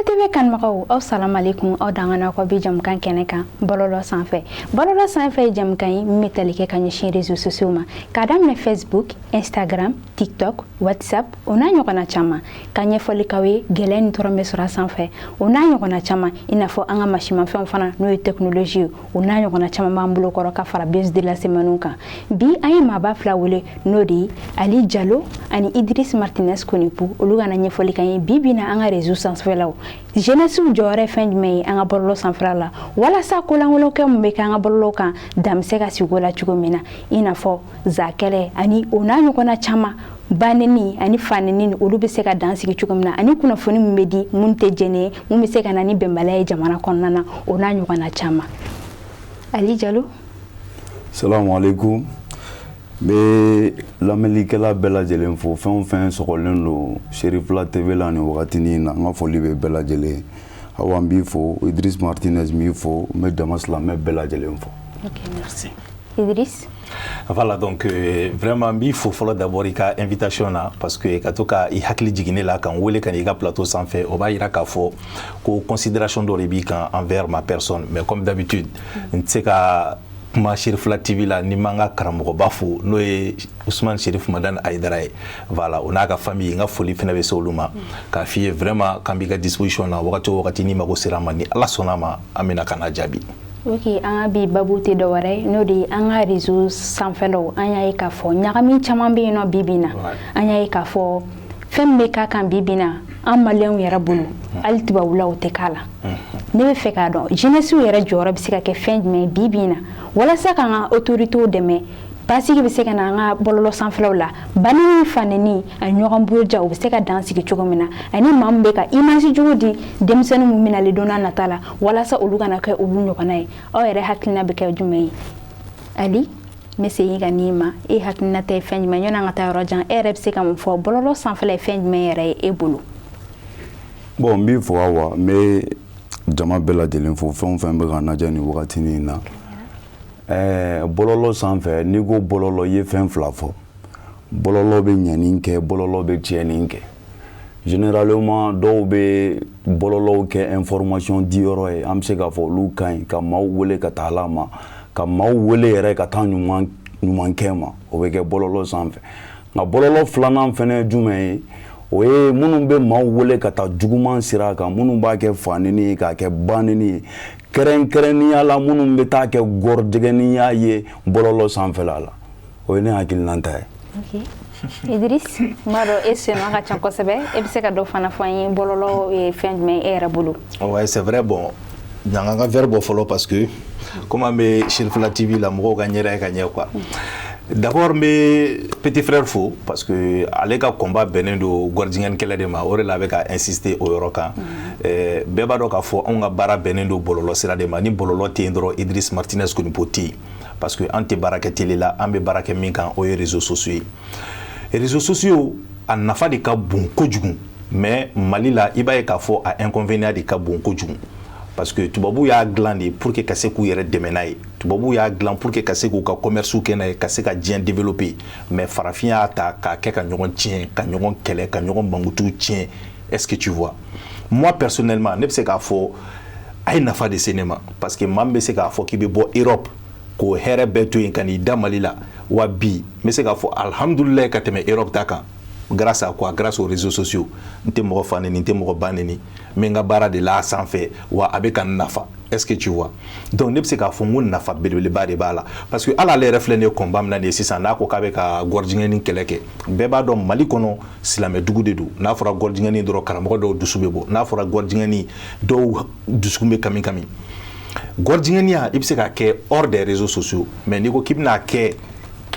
TV kanubagaw, aw salamalekum, aw dangana ko bi jamukan kɛnɛ kan bɔlɔlɔ sanfɛ. Bɔlɔlɔ sanfɛ ye jamukan ye min bɛ tali kɛ ka ɲɛsin réseaux sociaux ma, k'a daminɛ Facebook, Instagram, TikTok, WhatsApp, o n'a ɲɔgɔnna caman, ka ɲɛfɔli k'aw ye gɛlɛya ni tɔɔrɔ bɛ sɔrɔ a sanfɛ, o n'a ɲɔgɔnna caman, i n'a fɔ an ka masimafɛnw fana, n'o ye technologie ye, o n'a ɲɔgɔnna caman b'an bolo kɔrɔ, ka fara buzz de la semaine kan. Bi an ye maaba fila wele, n'o de ye Ali Jalo ani Idris Martinez Konipo. Olu kana ɲɛfɔli k'an ye bi bi na an ka réseau sanfɛlaw, jeunesse jɔyɔrɔ ye fɛn jumɛn ye an ka bɔlɔlɔ sanfɛla la, walasa kolankolonkɛ min bɛ kɛ an ka bɔlɔlɔ kan, dan bɛ se ka sigi o la cogo min na, i n'a fɔ zakɛlɛ ani o n'a ɲɔgɔnna caman, baneni ani faneni, olu bɛ se ka dan sigi cogo min na, ani kunnafoni min bɛ di mun tɛ jɛnɛ ye, mun bɛ se ka na ni bɛnbaliya ye jamana kɔnɔna na, o n'a ɲɔgɔnna caman. Ali Jalo. Salamu alaikum. N bɛ lamɛnlikɛla bɛɛ lajɛlen fo, fɛn o fɛn sɔgɔlen don Cherifla TV la nin wagatinin na, n ka foli bɛ bɛɛ lajɛlen ye. Awa, n b'i fo, Idris Martinez n b'i fo, n bɛ jama silamɛ bɛɛ lajɛlen fo. Ok, merci. Idris. Voilà, donc vraiment n b'i fo fɔlɔ d'abord i ka invitation na, parce que ka to ka i hakili jigin ne la, ka n wele ka na i ka plateau sanfɛ, o b'a yira k'a fɔ ko considération dɔ de b'i kan envers ma personne. Mais comme d'habitude, n tɛ se ka kuma Cherifla TV la ni ma n ka karamɔgɔba fo, n'o ye Usman Sherif Madani Ayidara ye. Voilà, o n'a ka famille, n ka foli fana bɛ se olu ma, k'a f'i ye vraiment k'an b'i ka disposition na wagati o wagati n'i mago sera an ma. Ni Ala sɔnna ma, an bɛna ka na jaabi. Ok, an ka bi babu tɛ dɔwɛrɛ ye, n'o de ye an ka réseau sanfɛlaw. An y'a ye k'a fɔ ɲagami caman bɛ yen nɔ bi bi in na. An y'a ye k'a fɔ fɛn min bɛ k'a kan bi bi in na, an maliyɛnw yɛrɛ bolo, hali tubabula o tɛ k'a la. Ne bɛ fɛ k'a dɔn, jeunesse yɛrɛ jɔyɔrɔ bɛ se ka kɛ fɛn jumɛn ye bi bi in na, walasa k'an ka autorités dɛmɛ, basigi bɛ se ka na an ka bɔlɔlɔ sanfɛlaw la, bani ni faneni ani ɲɔgɔn buruja, u bɛ se ka dan sigi cogo min na, ani maa min bɛ ka image jugu di denmisɛnnin min bɛnalen don n'a nata la, walasa olu kana kɛ olu ɲɔgɔnna ye. Aw yɛrɛ hakilina bɛ kɛ jumɛn ye? Ali, n bɛ segin ka n'i ma, e hakilina tɛ fɛn jumɛn? Yanni an ka taa yɔrɔ jan, e yɛrɛ bɛ se ka mun fɔ? Bɔlɔlɔ sanfɛla ye fɛn jumɛn yɛrɛ ye e bolo? Bon, n b'i fo Awa, n bɛ jama bɛɛ lajɛlen fo, fɛn o fɛn bɛ ka lajɛ nin wagatinin in na. Bɔlɔlɔ sanfɛ, n'i ko bɔlɔlɔ, i ye fɛn fila fɔ. Bɔlɔlɔ bɛ ɲɛni kɛ, bɔlɔlɔ bɛ tiɲɛni kɛ. Généralement, dɔw bɛ bɔlɔlɔw kɛ information diyɔrɔ ye, an bɛ se k'a fɔ olu ka ɲi ka maaw wele ka taa Ala ma, ka maaw wele yɛrɛ ka taa ɲuman ɲuman kɛ ma, o bɛ kɛ bɔlɔlɔ sanfɛ. Nka bɔlɔlɔ filanan fɛnɛ ye jumɛn ye? O ye minnu bɛ maaw wele ka taa juguman sira kan, minnu b'a kɛ faneni ye, k'a kɛ baneni ye, kɛrɛnkɛrɛnnenya la minnu bɛ taa kɛ gɔrɔjɛgɛniya ye bɔlɔlɔ sanfɛla la. O ye ne hakilinata ye. Ok. Idris, n b'a dɔn e senma ka ca kosɛbɛ, e bɛ se ka dɔ fana fɔ an ye, bɔlɔlɔ ye fɛn jumɛn ye e yɛrɛ bolo? Ouais, c'est vrai. Bon, n'an ka verre bɔ fɔlɔ, parce que comme an bɛ Cherifla TV la, mɔgɔw ka ɲɛda ye ka ɲɛ quoi. D'abord, n bɛ petit frère fo, parce que ale ka combat bɛnnen don gɔrijigɛni kɛlɛ de ma, o de la a bɛ ka insister o yɔrɔ kan. Bɛɛ b'a dɔn k'a fɔ anw ka baara bɛnnen don bɔlɔlɔ sira de ma. Ni bɔlɔlɔ tɛ yen dɔrɔn, Idris Martinez Konipo tɛ yen, parce que an tɛ baara kɛ télé la, an bɛ baara kɛ min kan, o ye réseaux sociaux ye. Réseaux sociaux, a nafa de ka bon kojugu, mais Mali la, i b'a ye k'a fɔ a inconvénient de ka bon kojugu, parce que tubabuw y'a dilan de pour que ka se k'u yɛrɛ dɛmɛ n'a ye, tubabuw y'a dilan pour que ka se k'u ka commerce kɛ n'a ye, ka se ka diɲɛ développer. Mais farafin y'a ta k'a kɛ ka ɲɔgɔn tiɲɛ, ka ɲɔgɔn kɛlɛ, ka ɲɔgɔn mankutu tiɲɛ. Est-ce que tu vois? Moi personnellement, ne bɛ se k'a fɔ a ye nafa de se ne ma, parce que maa min bɛ se k'a fɔ k'i bɛ bɔ Europe k'o hɛrɛ bɛɛ to yen ka n'i da Mali la, wa bi n bɛ se k'a fɔ alhamdulilayi ka tɛmɛ Europe ta kan. Grâce à quoi? Grâce aux réseaux sociaux. N tɛ mɔgɔ fa neni, n tɛ mɔgɔ ba neni, n bɛ n ka baara de la a sanfɛ, wa a bɛ ka n nafa. Est-ce que tu vois? Donc ne bɛ se k'a fɔ n ko nafa belebeleba de b'a la, parce que hali ale yɛrɛ filɛ nin ye combat min na nin ye sisan, n'a ko k'a bɛ ka gɔrijigɛni kɛlɛ kɛ, bɛɛ b'a dɔn Mali kɔnɔ silamɛ dugu de don. N'a fɔra gɔrijigɛni dɔrɔn, karamɔgɔ dɔw dusu bɛ bɔ. N'a fɔra gɔrijigɛni, dɔw dusukun bɛ kami kami. Gɔrijigɛniya, i bɛ se k'a kɛ hors des réseaux sociaux, mais n'i ko k'i bɛna kɛ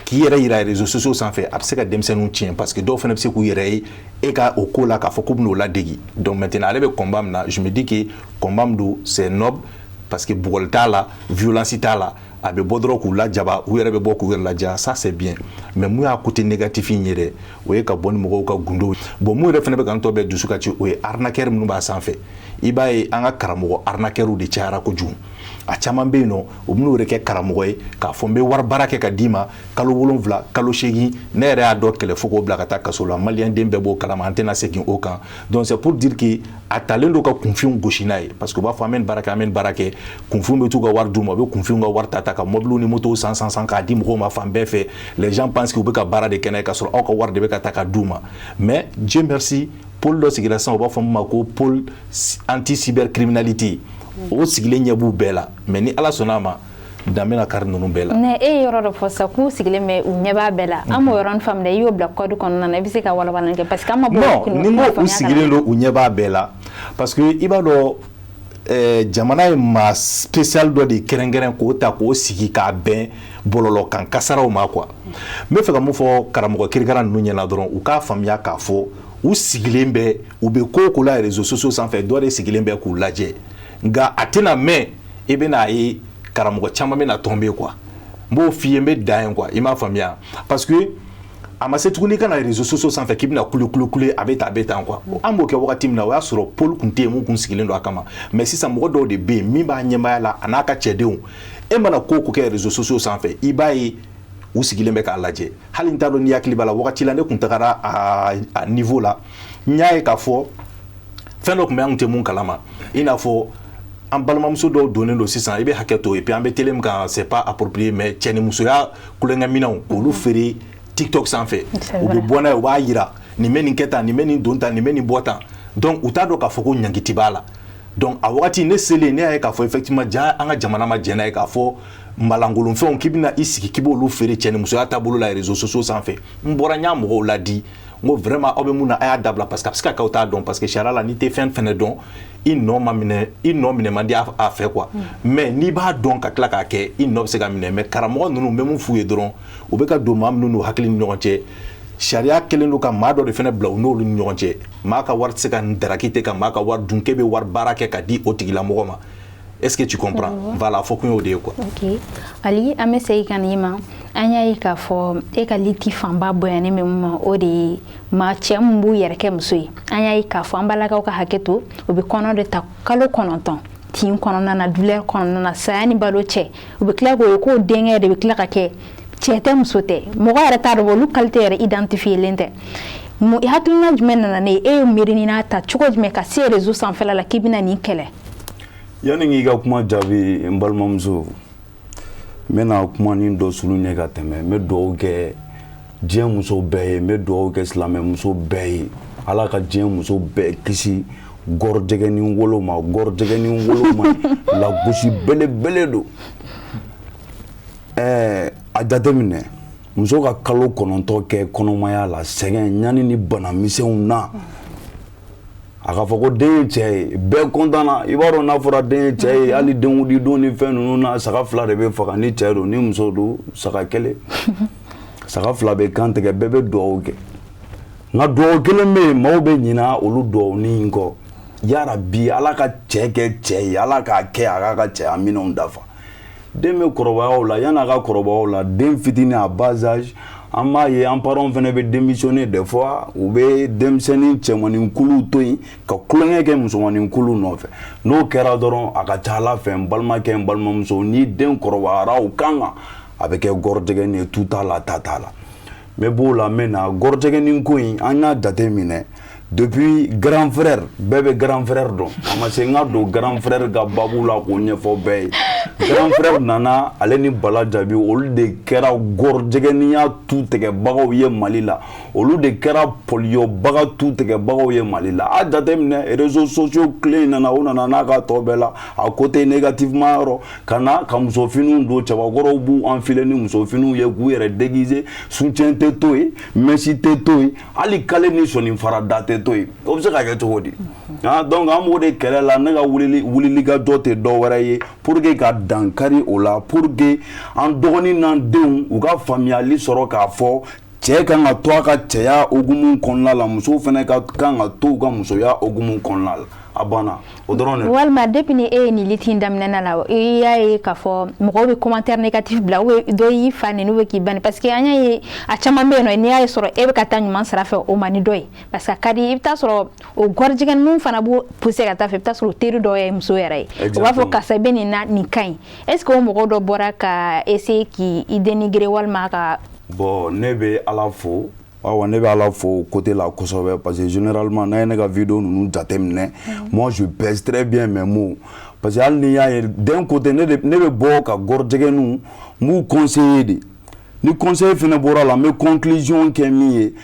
k'i yɛrɛ yira réseaux sociaux sanfɛ, a bɛ se ka denmisɛnninw tiɲɛ, parce que dɔw fana bɛ se k'u yɛrɛ ye e ka o ko la k'a fɔ k'u bɛn'o ladegi. Donc maintenant, ale bɛ combat min na, je me dis que combat min don, c'est noble, parce que bugɔli t'a la, violence t'a la. A bɛ bɔ dɔrɔn k'u lajaba, u yɛrɛ bɛ bɔ k'u yɛrɛ laja, ça c'est bien. Mais mun y'a côté négatif in ye dɛ? O ye ka bɔ ni mɔgɔw ka gundo. Bon, mun yɛrɛ fana bɛ ka n tɔ bɛɛ dusu ka ci, o ye arnaqueur minnu b'a sanfɛ. I b'a ye, an ka karamɔgɔ arnaqueur de cayara kojugu. A caman bɛ yen nɔ, u bɛn'o de kɛ karamɔgɔ ye k'a fɔ n bɛ wari baara kɛ ka d'i ma kalo 7, kalo 8. Ne yɛrɛ y'a dɔn kɛlɛ fo k'o bila ka taa kaso la. Maliyɛn den bɛɛ b'o kalama, an tɛna segin o kan. Donc c'est pour dire que a talen don ka kunfinw gosi n'a ye, parce que u b'a fɔ an bɛ nin baara kɛ, an bɛ nin baara kɛ. Kunfinw bɛ t'u ka wari d'u ma, u bɛ kunfinw ka wari ta ta ka mɔbiliw ni motow san san san k'a di mɔgɔw ma fan bɛɛ fɛ. Les gens pensent que u bɛ ka baara de kɛ n'a ye, k'a sɔrɔ aw ka wari de bɛ ka ta ka d'u ma. Mais Dieu merci, pôle dɔ sigira sisan, u b'a fɔ min ma ko pôle anti cybercriminalité. O sigilen ɲɛ b'u bɛɛ la. Mais ni Ala sɔnna a ma, dan bɛna kari ninnu bɛɛ la. Ne e ye yɔrɔ dɔ fɔ sisan k'u sigilen bɛ, u ɲɛ b'a bɛɛ la. An m'o yɔrɔnin faamuya. I y'o bila code kɔnɔna na, i bɛ se ka walawalali kɛ, parce que an ma bɔ. Non, ni n ko u sigilen don, u ɲɛ b'a bɛɛ la, parce que i b'a dɔn, jamana ye maa spécial dɔ de kɛrɛnkɛrɛn k'o ta k'o sigi k'a bɛn bɔlɔlɔ kan kasaraw ma, quoi. N bɛ fɛ ka mun fɔ karamɔgɔ kirikara ninnu ɲɛna dɔrɔn, u k'a faamuya k'a fɔ u sigilen bɛ, u bɛ ko o ko la réseaux sociaux sanfɛ, dɔ de sigilen bɛ k'u lajɛ. Nka a tɛna mɛn, i bɛna ye karamɔgɔ caman bɛna tomber, quoi. N b'o f'i ye, n bɛ dan yen, quoi. I m'a faamuya? Parce que a ma se tuguni ka na réseaux sociaux sanfɛ k'i bɛna kule kule kule, a bɛ tan, a bɛ tan, quoi. An b'o kɛ wagati min na, o y'a sɔrɔ pôle tun tɛ yen mun kun sigilen don a kama. Mais sisan, mɔgɔ dɔw de bɛ yen min b'a ɲɛmaaya la, a n'a ka cɛdenw. E mana ko o ko kɛ réseaux sociaux sanfɛ, i b'a ye u sigilen bɛ k'a lajɛ. Hali n t'a dɔn n'i hakili b'a la, wagati la ne tun tagara a niveau la, n y'a ye k'a fɔ fɛn dɔ tun bɛ, an tun tɛ mun kalama. I n'a fɔ an balimamuso dɔw donnen don sisan, i bɛ hakɛ to, et puis an bɛ télé min kan, c'est pas approprié, mais cɛ ni musoya kulonkɛminɛnw k'olu feere TikTok sanfɛ, u bɛ bɔ n'a ye, u b'a yira nin bɛ nin kɛ tan, nin bɛ nin don tan, nin bɛ nin bɔ tan. Donc u t'a dɔn k'a fɔ ko ɲangiti b'a la. Donc a wagati ne selen, ne y'a ye k'a fɔ effectivement, ja an ka jamana ma jɛn n'a ye k'a fɔ malankolonfɛnw k'i bɛna i sigi k'i b'olu feere cɛ ni musoya taabolo la réseaux sociaux sanfɛ. N bɔra, n y'a mɔgɔw ladi, n ko vraiment, aw bɛ mun na, a y'a dabila, parce que a bɛ se ka kɛ aw t'a dɔn, parce que sariya la, n'i tɛ fɛn fɛnɛ dɔn, i nɔ ma minɛ, i nɔ minɛ man di a fɛ, quoi. Mais n'i b'a dɔn ka tila k'a kɛ, i nɔ bɛ se ka minɛ. Mais karamɔgɔ ninnu, n bɛ mun f'u ye dɔrɔn, u bɛ ka don maa minnu n'u hakili ni ɲɔgɔn cɛ, sariya kɛlen don ka maa dɔ de fana bila u n'olu ni ɲɔgɔn cɛ. Maa ka wari tɛ se ka daraki tɛ ka maa ka wari dun k'e bɛ wari baara kɛ ka di o tigilamɔgɔ ma. Est-ce que tu comprends? Voilà, fɔ kun y'o de ye, quoi. Ok Ali, an bɛ segin ka n'i ma. An y'a ye k'a fɔ e ka lutte fanba bonyanen bɛ mun ma, o de ye maa cɛ mun b'u yɛrɛ kɛ muso ye. An y'a ye k'a fɔ an balakaw ka hakɛ to, u bɛ kɔnɔ de ta kalo 9 tin kɔnɔna na, douleur kɔnɔna na, saya ni balo cɛ. U bɛ tila k'o ye k'o denkɛ de bɛ tila ka kɛ cɛ tɛ, muso tɛ, mɔgɔ yɛrɛ t'a dɔn, olu qualité yɛrɛ identifié len tɛ. Hakilina jumɛn nana ne ye? E ye miiri ni n'a ta cogo jumɛn ka se réseau sanfɛla la k'i bɛna nin kɛlɛ? Yanni k'i ka kuma jaabi, n balimamuso, n bɛna kuma ni dɔ souligner ka tɛmɛ. N bɛ dugawu kɛ diɲɛ muso bɛɛ ye, n bɛ dugawu kɛ silamɛmuso bɛɛ ye. Ala ka diɲɛ muso bɛɛ kisi gɔrɔjɛgɛnin wolo ma. Gɔrɔjɛgɛnin wolo ma, lagosi belebele don. A jateminɛ, muso ka kalo 9 kɛ kɔnɔmaya la, sɛgɛn, ɲani ni banamisɛnw na, a ka fɔ ko den ye cɛ ye, bɛɛ content na. I b'a dɔn, n'a fɔra den ye cɛ ye, hali denkundi don ni fɛn ninnu na, saga fila de bɛ faga ni cɛ don, ni muso don, saga kelen. Saga fila bɛ kan tigɛ, bɛɛ bɛ dugawu kɛ. Nka dugawu kelen bɛ yen, maaw bɛ ɲina olu dugawu ni kɔ: yarabi, Ala ka cɛ kɛ cɛ ye, Ala k'a kɛ a k'a ka cɛya minɛnw dafa. Den bɛ kɔrɔbaya o la, yan'a ka kɔrɔbaya o la, den fitinin à bas âge, an b'a ye an parents fana bɛ démissionner des fois. U bɛ denmisɛnnin cɛmanin kuluw to yen ka tulonkɛ kɛ musomanin kulu nɔfɛ. N'o kɛra dɔrɔn, a ka ca Ala fɛ, n balimakɛ, n balimamuso, ni den kɔrɔbayara o kan kan, a bɛ kɛ gɔrɔjɛgɛnin ye, tu t'a la, ta t'a la. N bɛ b'o la, n bɛ na gɔrɔjɛgɛnin ko in. An y'a jate minɛ depuis grand frère, bɛɛ bɛ grand frère dɔn. A ma se n ka don grand frère ka babu la k'o ɲɛfɔ bɛɛ ye. Grand frère nana, ale ni Bala Jaabi, olu de kɛra gɔrɔjɛgɛninya tu tigɛbagaw ye Mali la, olu de kɛra pɔliyɔbaga tu tigɛbagaw ye Mali la. A jateminɛ, réseaux sociaux tile in nana, o nana n'a ka tɔ bɛɛ la, a côté négativement yɔrɔ ka na ka musofiniw don, cɛbakɔrɔw b'u enfiler ni musofiniw ye k'u yɛrɛ déguiser. Soutien tɛ to yen, mèche tɛ to yen, hali kale ni sɔnni fara da tɛ to yen. O bɛ se ka kɛ cogo di? Ah, donc an b'o de kɛlɛ la. Ne ka wulili wulili ka jɔ tɛ dɔ wɛrɛ ye pour que ka dankari o la, pour que an dɔgɔnin n'an denw u ka faamuyali sɔrɔ k'a fɔ cɛ kan ka to a ka cɛya hokumu kɔnɔna la, musow fana ka kan ka to u ka musoya hokumu kɔnɔna la. A banna, o dɔrɔn de. Walima depuis ni e ye nin lutte in daminɛ la, i y'a ye k'a fɔ mɔgɔw bɛ commentaire négatif bila, ou dɔ y'i fa neni ou k'i bani, parce que an y'a ye a caman bɛ yen nɔ, n'i y'a ye sɔrɔ e bɛ ka taa ɲuman sira fɛ, o man di dɔ ye, parce que a ka di, i bɛ taa sɔrɔ o gɔrijɛgɛ ninnu fana b'o pousser ka taa fɛ. I bɛ taa sɔrɔ o teri dɔ ye muso yɛrɛ ye, o b'a fɔ karisa i bɛ nin na, nin ka ɲi. Est ce que o mɔgɔ dɔ bɔra ka essayer k'i dénigrer walima ka? Bon, ne bɛ Ala fo. Awa, ne bɛ Ala fo côté la kosɛbɛ, parce que généralement, n'a ye ne ka vidéo ninnu jateminɛ, moi, je pèse très bien mes mots, parce que hali n'i y'a ye, d'un côté, ne bɛ bɔ ka gɔrɔjɛgɛninw n b'u conseiller de. Ni conseil fɛnɛ bɔra la, n bɛ conclusion kɛ min ye,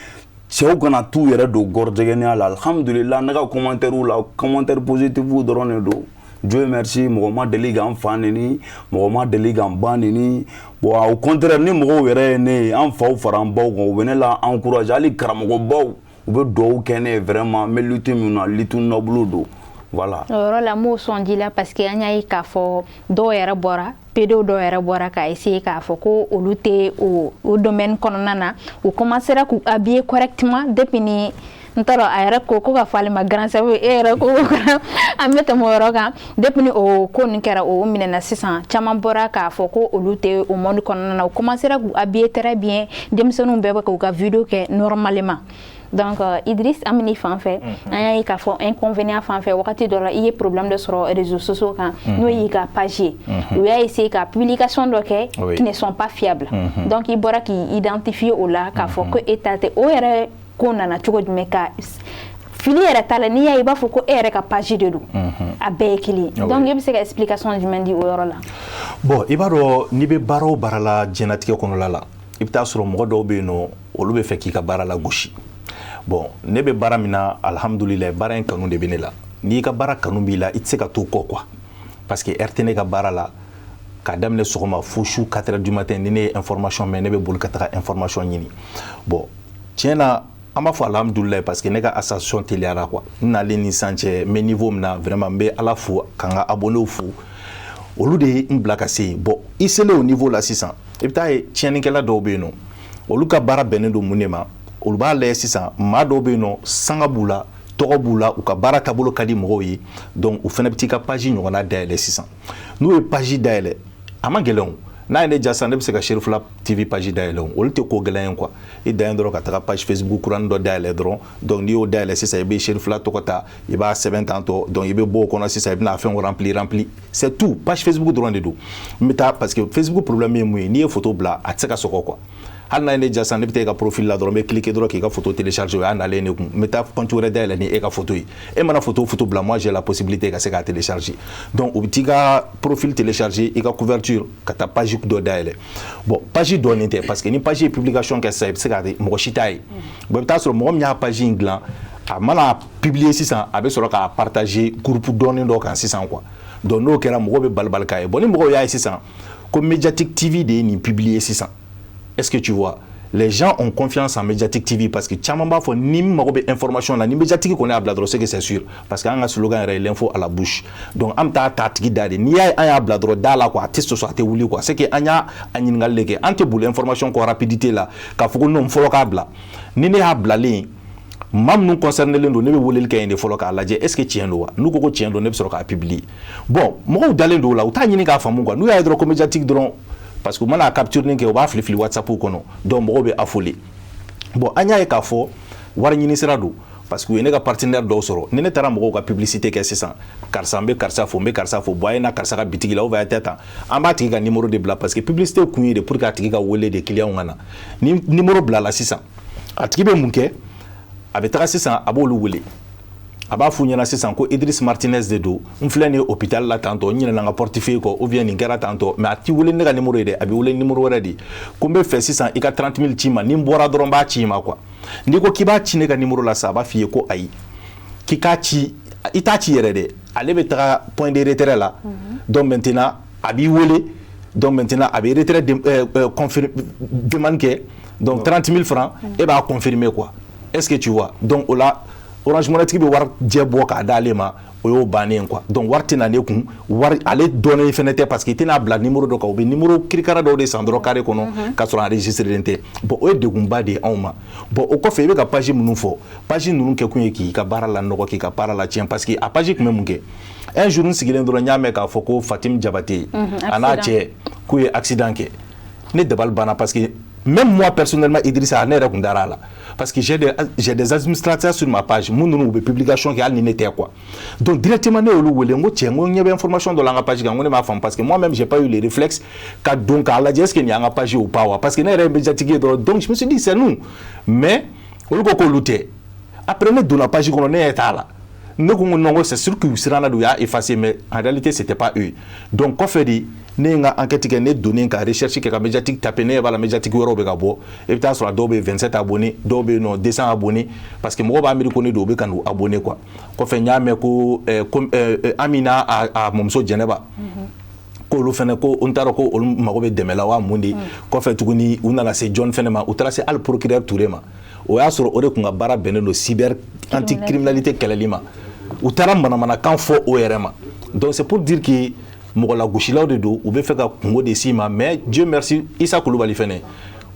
cɛw kana t'u yɛrɛ don gɔrɔjɛgɛniya la. Alhamdulillah, ne ka commentaire la, commentaire positif dɔrɔn de don. Dieu merci, mɔgɔ ma deli k'an fa neni, mɔgɔ ma deli k'an ba neni. Bon, au contraire, ni mɔgɔw yɛrɛ ye ne ye, an faw fara an baw kan, u bɛ ne la encourager. Hali karamɔgɔbaw, u bɛ dugawu kɛ ne ye. Vraiment, n bɛ lutte min na, lutte noble don, voilà. O yɔrɔ la, n m'o sɔn ji la, parce que an y'a ye k'a fɔ dɔw yɛrɛ bɔra, pédé dɔw yɛrɛ bɔra ka essayer k'a fɔ ko olu tɛ o domaine kɔnɔna na. U commencera k'u habiller correctement depuis ni n t'a dɔn a yɛrɛ ko ka fɔ ale ma grand sabu e yɛrɛ ko an bɛ tɛmɛ o yɔrɔ kan. Depuis ni o ko nin kɛra, o minɛna sisan, caman bɔra k'a fɔ ko olu tɛ o monde kɔnɔna na. U commencera k'u habiller très bien, denmisɛnninw bɛɛ bɛ k'u ka vidéo kɛ normalement. Donc Idriss, an bɛ fan fɛ, an y'a ye k'a fɔ inconvénient fan fɛ, wagati dɔ la, i ye problème dɔ sɔrɔ réseaux sociaux kan, n'o y'i ka page ye. U y'a essayer ka publication dɔ kɛ qui ne sont pas fiables. Donc i bɔra k'i identifier o la k'a fɔ ko e ta tɛ. O yɛrɛ ko nana cogo jumɛn? Ka fili yɛrɛ t'a la, n'i y'a ye i b'a fɔ ko e yɛrɛ ka page de don, a bɛɛ ye kelen ye. Donc e bɛ se ka explication jumɛn di o yɔrɔ la? Bon, i b'a dɔn, n'i bɛ baara o baara la diɲɛlatigɛ kɔnɔla la, i bɛ taa sɔrɔ mɔgɔ dɔw bɛ yen nɔ, olu bɛ fɛ k'i ka baara la gosi. Bon, ne bɛ baara min na, alhamdulilayi, baara in kanu de bɛ ne la. N'i ka baara kanu b'i la, i tɛ se ka to kɔ quoi, parce que heure tɛ ne ka baara la. K'a daminɛ sɔgɔma fo su 4 heures du matin, ni ne ye information mɛn, ne bɛ boli ka taga information ɲini. Bon, tiɲɛ na, an b'a fɔ alhamdulilayi, parce que ne ka ascension teliyara quoi. N nalen ni sisan cɛ, n bɛ niveau min na, vraiment, n bɛ Ala fo ka n ka abonnés fo, olu de ye n bila ka se yen. Bon, i selen o niveau la sisan, i bɛ taa ye tiɲɛnikɛla dɔw bɛ yen nɔ, olu ka baara bɛnnen don mun de ma? Olu b'a lajɛ sisan, maa dɔw bɛ yen nɔ, sanga b'u la, tɔgɔ b'u la, u ka baara taabolo ka di mɔgɔw ye. Donc u fana bɛ t'i ka page ɲɔgɔnna dayɛlɛ sisan. N'u ye page dayɛlɛ, a ma gɛlɛn o. N'a ye ne ja sisan, ne bɛ se ka Cherifla TV page dayɛlɛ o. Olu tɛ ko gɛlɛn ye quoi. I dan ye dɔrɔn ka taga page Facebook kuranin dɔ dayɛlɛ dɔrɔn. Donc n'i y'o dayɛlɛ sisan, i bɛ Cherifla tɔgɔ ta, i b'a sɛbɛn tantɔ. Donc i bɛ bɔ o kɔnɔ sisan, i bɛna fɛnw rempli rempli, c'est tout. Page Facebook dɔrɔn de don. N bɛ taa, parce que Facebook problème ye mun ye? N'i ye photo bila, a tɛ se ka sɔgɔ quoi. Hali n'a ye ne ja sisan, ne bɛ taa e ka profil la dɔrɔn, n bɛ cliquer dɔrɔn k'i ka photo télécharger, o y'a nalen ne kun. N bɛ taa compte wɛrɛ dayɛlɛ ni e ka photo ye. E mana photo photo bila, moi, j'ai la possibilité ka se k'a télécharger. Donc u bɛ t'i ka profil télécharger, i ka couverture, ka taa page dɔ dayɛlɛ. Bon, page dɔɔnin tɛ, parce que ni page ye publication kɛ sisan, i bɛ se k'a mɔgɔ si t'a ye. Bon, i bɛ taa sɔrɔ mɔgɔ min y'a page in dilan, a mana publier sisan, a bɛ sɔrɔ k'a partager groupe dɔɔnin dɔ kan sisan quoi. Donc n'o kɛra, mɔgɔw bɛ balibali k'a ye. Bon, ni mɔgɔw y'a ye sisan ko Mediatic TV de ye nin publier sisan, est-ce que tu vois, les gens ont confiance en Mediatic TV, parce que caman b'a fɔ ni mago bɛ information na, ni Mediatic kɔni y'a bila dɔrɔn, c'est que c'est sûr, parce que an ka slogan yɛrɛ ye l'info à la bouche. Donc an bɛ taa ta a tigi da de. N'i y'a ye an y'a bila dɔrɔn da la quoi, a tɛ sɔsɔ, a tɛ wuli quoi, c'est que an y'a a ɲininkali de kɛ. An tɛ boli information kɔ rapidité la k'a fɔ ko non, fɔlɔ k'a bila. Ni ne y'a bilalen, maa minnu concerné len don, ne bɛ weleli kɛ yen de fɔlɔ k'a lajɛ est ce que tiɲɛ don wa. N'u ko ko tiɲɛ don, ne bɛ sɔrɔ k'a publier. Bon, mɔgɔw dalen don o la, u t'a ɲini k'a faamu quoi. N'u y'a ye dɔrɔn ko Mediatic dɔrɔn, parce que u mana capture kɛ, u b'a fili fili WhatsApp kɔnɔ, donc mɔgɔw bɛ affolé. Bon, an y'a ye k'a fɔ wari ɲini sira don, parce que u ye ne ka partenaire dɔw sɔrɔ. Ni ne taara mɔgɔw ka publicité kɛ sisan, karisa, n bɛ karisa fo, n bɛ karisa fo, bon, a ye na karisa ka bitigi la, ou bien a tɛ tan, an b'a tigi ka numéro de bila, parce que publicité kun ye de pour que a tigi ka wele de, client ka na. Ni numéro bilala sisan, a tigi bɛ mun kɛ? A bɛ taga sisan, a b'olu wele, a b'a f'u ɲɛna sisan ko Idriss Martinez de don, n filɛ nin ye hôpital la tantɔ, n ɲinɛna n ka portefeuille kɔ, ou bien nin kɛra tantɔ. Mais a ti wele ne ka numéro ye dɛ, a bɛ wele numéro wɛrɛ de, ko n bɛ fɛ sisan i ka 30 000 ci ma, ni n bɔra dɔrɔn n b'a ci i ma quoi. N'i ko k'i b'a ci ne ka numéro la sisan, a b'a f'i ye ko ayi, k'i k'a ci, i t'a ci yɛrɛ dɛ, ale bɛ taga point de retrait la. Donc maintenant a b'i wele, donc maintenant a bɛ retrait confirme demande kɛ, donc 30 000 francs, e b'a confirmer quoi. Est-ce que tu vois? Donc o la, Orange Money tigi bɛ wari jɛ bɔ k'a d'ale ma. O y'o bannen quoi. Donc wari tɛ na ne kun, wari ale dɔnnen fɛnɛ tɛ, parce que i tɛna bila numéro dɔ kan. U bɛ numéro kirikara dɔw de san dɔrɔn carré kɔnɔ k'a sɔrɔ enregistré tɛ. Bon, o ye degunba de ye anw ma. Bon, o kɔfɛ, i bɛ ka page minnu fɔ, page ninnu kɛkun ye k'i ka baara la nɔgɔ, k'i ka baara la tiɲɛ, parce que a page tun bɛ mun kɛ? Un jour, n sigilen dɔrɔn, n y'a mɛn k'a fɔ ko Fatim Jabate a n'a cɛ k'u ye accident kɛ. Ne dabali banna, parce que même moi personnellement, Idrissa, ne yɛrɛ kun dara a la, parce que j'ai des administrateurs sur ma page mun ninnu, u bɛ publication kɛ hali ni ne tɛ quoi. Donc directement, ne y'olu wele, n ko: cɛ, n ko n ɲɛ bɛ information dɔ la an ka page kan. N ko ne m'a faamu, parce que moi même, j'ai pas eu les réflexes ka don k'a lajɛ est ce que nin y'an ka page ou pas wa, parce que ne yɛrɛ ye médiatique ye dɔrɔn. Donc je me suis dit: c'est nous. Mais olu ko k'olu tɛ. Après, ne donna page kɔnɔ, ne ɲɛ t'a la. Ne ko non, ko c'est sûr qu'u siranna de, u y'a effacé, mais en réalité, c'était pas eux. Donc kɔfɛ de, ne ye n ka enquête kɛ, ne donnen ka recherche kɛ, ka médiatique taper, ne ɲɛ b'a la, médiatique wɛrɛw bɛ ka bɔ. I bɛ taa sɔrɔ a dɔw bɛ 27 abonnés, dɔw bɛ yen nɔ 200 abonnés, parce que mɔgɔw b'a miiri ko ne don, u bɛ ka n'u abonné quoi. Kɔfɛ, n y'a mɛn ko Amina a mɔmuso Jɛnɛba, k'olu fɛnɛ ko n t'a dɔn ko olu mago bɛ dɛmɛ la wa mun de. Kɔfɛ tuguni, u nana se John fɛnɛ ma, u taara se hali procureur Touré ma. O y'a sɔrɔ o de tun ka baara bɛnnen don cyber anticriminalité kɛlɛli ma. U taara manamanakan fɔ o yɛrɛ ma. Donc c'est pour dire que mɔgɔ lagosilaw de don, u bɛ fɛ ka kungo de s'i ma. Mais Dieu merci, Isa Kulubali fɛnɛ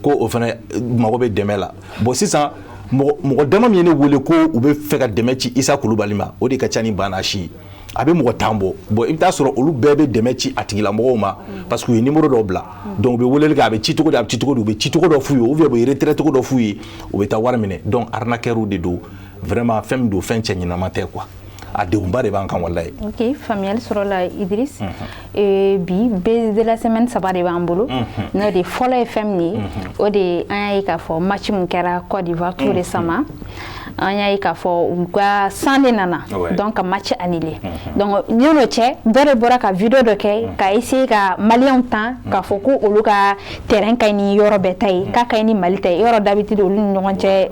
ko o fɛnɛ mago bɛ dɛmɛ la. Bon, sisan mɔgɔ dama min ye ne wele ko u bɛ fɛ ka dɛmɛ ci Isa Kulubali ma, o de ka ca ni banna si ye, a bɛ mɔgɔ 10 bɔ. Bon, i bɛ taa sɔrɔ olu bɛɛ bɛ dɛmɛ ci a tigilamɔgɔw ma, parce que u ye numéro dɔw bila. Donc u bɛ weleli kɛ, a bɛ ci cogo di, a bɛ ci cogo di, u bɛ ci cogo dɔ f'u ye, ou bien u bɛ retrait cogo dɔ f'u ye, u bɛ taa wari minɛ. Donc arnaqueur de don vraiment. Fɛn min don, fɛn cɛ ɲɛnama tɛ quoi. A degunba de b'an kan, walayi. Ok, faamuyali sɔrɔ la, Idriss. Bi buzz de la semaine saba de b'an bolo. N'o de fɔlɔ ye fɛn min ye, o de an y'a ye k'a fɔ match min kɛra Côte d'Ivoire tout récemment, an y'a ye k'a fɔ u ka san de nana, donc ka match annulé. Donc yan'o cɛ, dɔ de bɔra ka vidéo dɔ kɛ ka essayer ka maliyɛnw tan k'a fɔ ko olu ka terrain ka ɲi ni yɔrɔ bɛɛ ta ye, k'a ka ɲi ni Mali ta ye. Yɔrɔ d'habitude, olu ni ɲɔgɔn cɛ,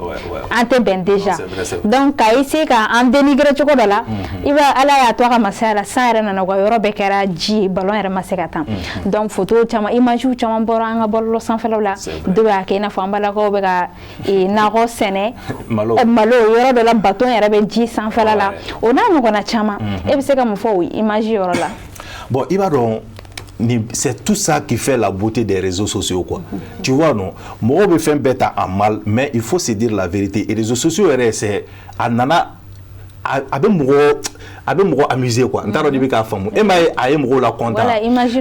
an tɛ bɛn déjà. Donc ka essayer ka an dénigrer cogo dɔ la, i b'a Ala y'a to a ka masaya la, san yɛrɛ nana, u ka yɔrɔ bɛɛ kɛra ji ye, ballon yɛrɛ ma se ka tan. Donc photo caman, image caman bɔra an ka bɔlɔlɔ sanfɛlaw la. Dɔw y'a kɛ i n'a fɔ an balakaw bɛ ka nakɔ sɛnɛ, malo yɔrɔ dɔ la, bateau yɛrɛ bɛ ji sanfɛla la, o n'a ɲɔgɔnna caman. E bɛ se ka mun fɔ o image yɔrɔ la? Bon, i b'a dɔn, c'est tout ça qui fait la beauté des réseaux sociaux quoi. Tu vois, non, mɔgɔw bɛ fɛn bɛɛ ta en mal, mais il faut se dire la vérité. Et réseaux sociaux yɛrɛ, c'est a nana a bɛ mɔgɔ amuser quoi. N t'a dɔn n'i bɛ k'a faamu. E m'a ye, a ye mɔgɔw la content.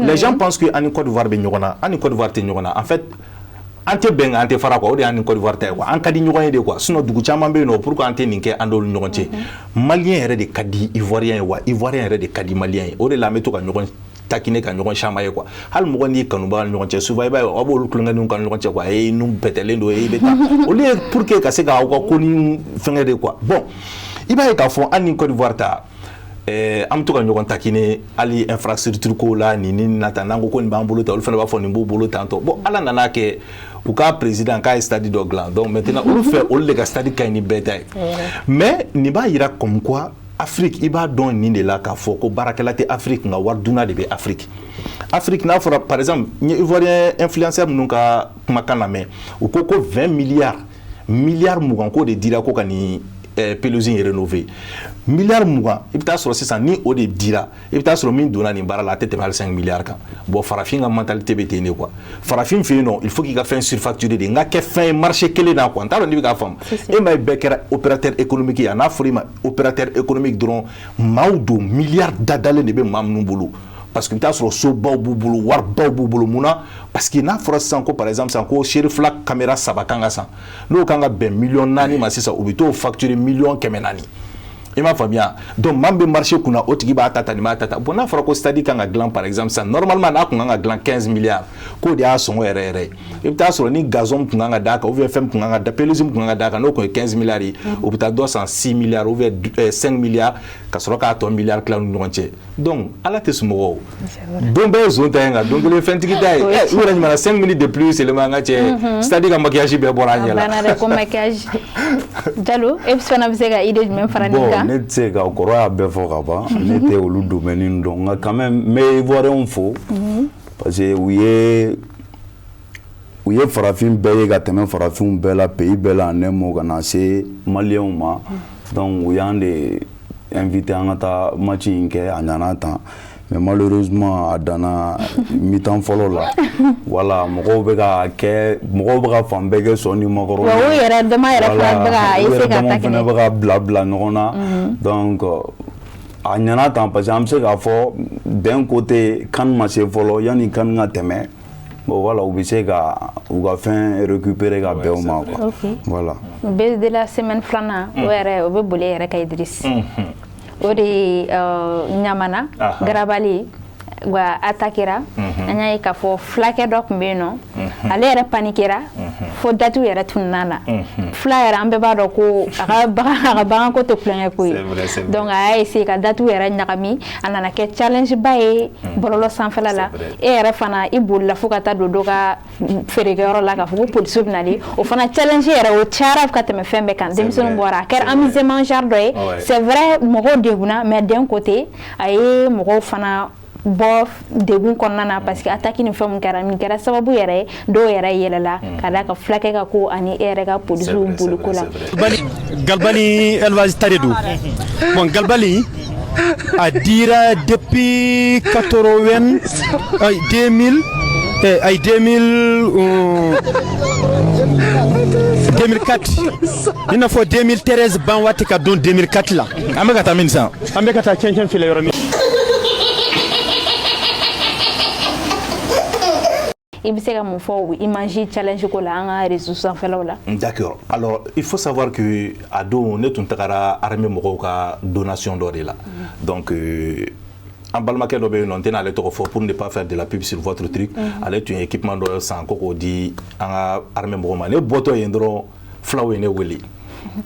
Les gens pensent que an ni Côte d'Ivoire bɛ ɲɔgɔn na, an ni Côte d'Ivoire tɛ ɲɔgɔn na. En fait, an tɛ bɛn, an tɛ fara quoi. O de y'an ni Côte d'Ivoire ta ye quoi. An ka di ɲɔgɔn ye de quoi. Sinon dugu caman bɛ yen nɔ, pourquoi an tɛ nin kɛ an n'olu ɲɔgɔn cɛ? Malien yɛrɛ de ka di Ivoirien ye wa Ivoirien yɛrɛ de ka di Malien ye. O de la an bɛ to ka ɲɔgɔn taquiner, ka ɲɔgɔn chamailler quoi. Hali mɔgɔ n'i kanubaga ni ɲɔgɔn cɛ, souvent i b'a ye aw b'olu tulonkɛninw ka ɲɔgɔn cɛ quoi. E nun bɛtɛlen don, e bɛ taa olu ye pour que ka se k'aw ka ko ni fɛngɛ de quoi. Bon, i b'a ye k'a fɔ an ni Côte d'Ivoire ta, an bɛ to ka ɲɔgɔn taquiner hali infrastructure ko la, nin ni na tan. N'an ko ko nin b'an bolo tan, olu fana b'a fɔ nin b'u bolo tan tɔ. Bon, Ala nana kɛ u ka président k'a ye stade dɔ dilan. Donc maintenant, olu fɛ, olu de ka stade ka ɲi ni bɛɛ ta ye. Mais nin b'a yira comme quoi Afrique, i b'a dɔn nin de la k'a fɔ ko baarakɛla tɛ Afrique, nka wari dunna de bɛ Afrique. Afrique, n'a fɔra par exemple, n ye Ivoirien influenceur ninnu ka kumakan lamɛn, u ko ko 20 milliards, miliyari 20 ko de dira ko ka nin pelouse in rénover. Miliyari 20, i bɛ taa sɔrɔ sisan ni o de dira, i bɛ taa sɔrɔ min donna nin baara la, a tɛ tɛmɛ hali 5 milliards kan. Bon, farafin ka mentalité bɛ ten de quoi. Farafin fɛ yen nɔ, il faut k'i ka fɛn surfacturer de, n ka kɛ fɛn ye marché kelen na quoi. N t'a dɔn n'i bɛ k'a faamu. E ma ye, bɛɛ kɛra opérateur économique ye. A n'a fɔra i ma opérateur économique dɔrɔn, maaw don, miliyari dadalen de bɛ maa minnu bolo, parce que i bɛ taa sɔrɔ sobaw b'u bolo, waribaw b'u bolo. Mun na? Parce que n'a fɔra sisan ko par exemple sisan ko seeri fila caméra saba kan ka san, n'o kan ka bɛn miliyɔn 4 ma sisan, u bɛ t'o facturer miliyɔn 400. I m'a faamuya? Donc maa min bɛ marché kunna, o tigi b'a ta ta, nin b'a ta ta. Bon, n'a fɔra ko stade kan ka dilan par exemple sisan, normalement n'a kun kan ka dilan 15 milliards, k'o de y'a sɔngɔ yɛrɛ yɛrɛ ye, i bɛ taa sɔrɔ ni gazon kun kan ka d'a kan, ou bien fɛn kun kan ka da, pelouse kun kan ka d'a kan, n'o kun ye 15 milliards ye, o bɛ taa dɔ san 6 milliards ou bien 5 milliards, ka sɔrɔ k'a tɔ miliyari tila ni ɲɔgɔn cɛ. Donc Ala tɛ sunɔgɔ o don bɛɛ ye zon ta ye, nka don kelen fɛntigi ta ye. U yɛrɛ ɲuman, 5 minutes de pluie seulement, an ka cɛ, stade ka maquillage bɛɛ bɔra a ɲɛ la. A banna dɛ, ko maquillage. Jalo, e fana bɛ se ka idée jumɛn fara nin kan? Bon, ne tɛ se ka, kɔrɔ y'a bɛɛ fɔ ka ban. Ne tɛ olu domaine dɔn, nka quand même n bɛ Ivoiriens fo, parce que u ye farafin bɛɛ ye ka tɛmɛ farafinw bɛɛ la, pays bɛɛ la, en un mot, ka na se Maliyɛnw ma. Donc u y'an de invité an ka taa match in kɛ. A nana tan, mais malheureusement a danna mi-temps fɔlɔ la. Voilà, mɔgɔw bɛ ka kɛ, mɔgɔw bɛ ka fan bɛɛ kɛ sɔn ni makɔrɔ. Wa u yɛrɛ dama yɛrɛ fana bɛ ka essayer ka ta fana bɛ ka bila bila ɲɔgɔn na. Donc a ɲɛna tan, parce que an bɛ se k'a fɔ d'un côté CAN ma se fɔlɔ. Yanni CAN ka tɛmɛ, bon voilà, u bɛ se ka u ka fɛn récupérer ka bɛn o ma quoi. Voilà. Buzz de la semaine filanan, o yɛrɛ o bɛ boli e yɛrɛ ka Idriss. O de ye Ɲamana garabali wa attaquera. An y'a ye k'a fɔ fulakɛ dɔ tun bɛ yen nɔ, ale yɛrɛ paniquera fo datiw yɛrɛ tununna la. Fula yɛrɛ, an bɛɛ b'a dɔn ko a ka bagan, a ka baganko tɛ kulonkɛ ko ye. Donc a y'a essayer ka datiw yɛrɛ ɲagami, a nana kɛ challenge ba ye bɔlɔlɔ sanfɛla la. E yɛrɛ fana, i bolila fo ka taa don dɔ ka feerekɛyɔrɔ la k'a fɔ ko polisiw bɛ nalen. O fana challenge yɛrɛ, o cayara ka tɛmɛ fɛn bɛɛ kan. Denmisɛnninw bɔra, a kɛra amusement genre dɔ ye. C'est vrai, mɔgɔw degunna, mais d'un côté a ye mɔgɔw fana bɔ degun kɔnɔna na, parce que attaque ni fɛn mun kɛra, nin kɛra sababu yɛrɛ ye dɔw yɛrɛ yɛlɛla ka d'a kan fulakɛ ka ko ani e yɛrɛ ka polisiw boliko la. Galbani élevage ta de don. Bon, galbali a dira depuis 80 ay 2000 ay 2000 2004, i n'a fɔ 2013 ban waati ka don 2004 la. An bɛ ka taa min sisan? An bɛ ka taa cɛncɛn filɛ yɔrɔ min. I bɛ se ka mun fɔ o image challenge ko la an ka réseau sanfɛlaw la? D'accord. Alors, il faut savoir que a don, ne tun tagara armée mɔgɔw ka donation dɔ de la. Donc an balimakɛ dɔ bɛ yen nɔ, n tɛna ale tɔgɔ fɔ pour ne pas faire de la pub sur votre truc, ale tun ye équipement dɔ san ko k'o di an ka armée mɔgɔw ma. Ne bɔtɔ yen dɔrɔn, fulaw ye ne wele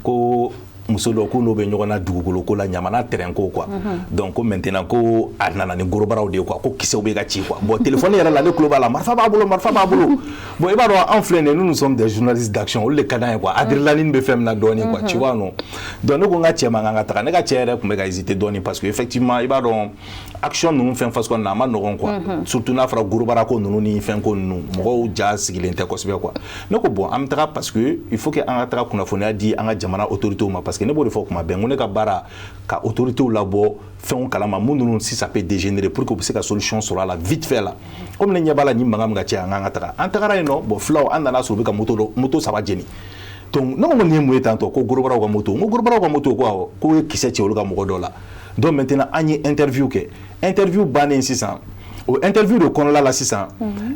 ko muso dɔ k'u n'o bɛ ɲɔgɔn na dugukolo ko la, Ɲamana terrain ko quoi. Donc ko maintenant ko a nana ni gorobaraw de ye quoi, ko kisɛw bɛ ka ci quoi. Bon, téléphone yɛrɛ la, ne tulo b'a la, marifa b'a bolo, marifa b'a bolo. Bon, i b'a dɔn, anw filɛ nin ye, nous, nous sommes des journalistes d'action, olu de ka d'an ye quoi, adrénaline bɛ fɛn min na dɔɔnin quoi, tu vois non? Donc ne ko n ka cɛ ma k'an ka taga. Ne ka cɛ yɛrɛ tun bɛ ka hésiter dɔɔnin, parce que effectivement, i b'a dɔn, action ninnu fɛn fasuguya ninnu, a ma nɔgɔn quoi, surtout n'a fɔra gorobara ko ninnu ni fɛn ko ninnu, mɔgɔw ja sigilen tɛ kosɛbɛ quoi. Ne ko bon, an bɛ taga, parce que il faut que an ka taga kunnafoniya di an ka jamana autorités ma, parce que ne b'o de fɔ kuma bɛɛ, n ko ne ka baara ka autorités labɔ fɛnw kalama mun ninnu, si ça peut dégénérer, pour que u bɛ se ka solution sɔrɔ a la vite fait la. Komi ne ɲɛ b'a la ni mankan min ka caya, an k'an ka taga. An tagara yen nɔ. Bon, fulaw, an nana sɔrɔ u bɛ ka moto dɔ, moto saba jeni. Donc ne ko nin ye mun ye tantɔ? Ko gorobaraw ka moto. N ko gorobaraw ka moto? Ko awɔ, k'o ye kisɛ ci olu ka mɔgɔ dɔ la. Donc maintenant an ye interview kɛ. Interview bannen sisan, o interview de kɔnɔla la sisan,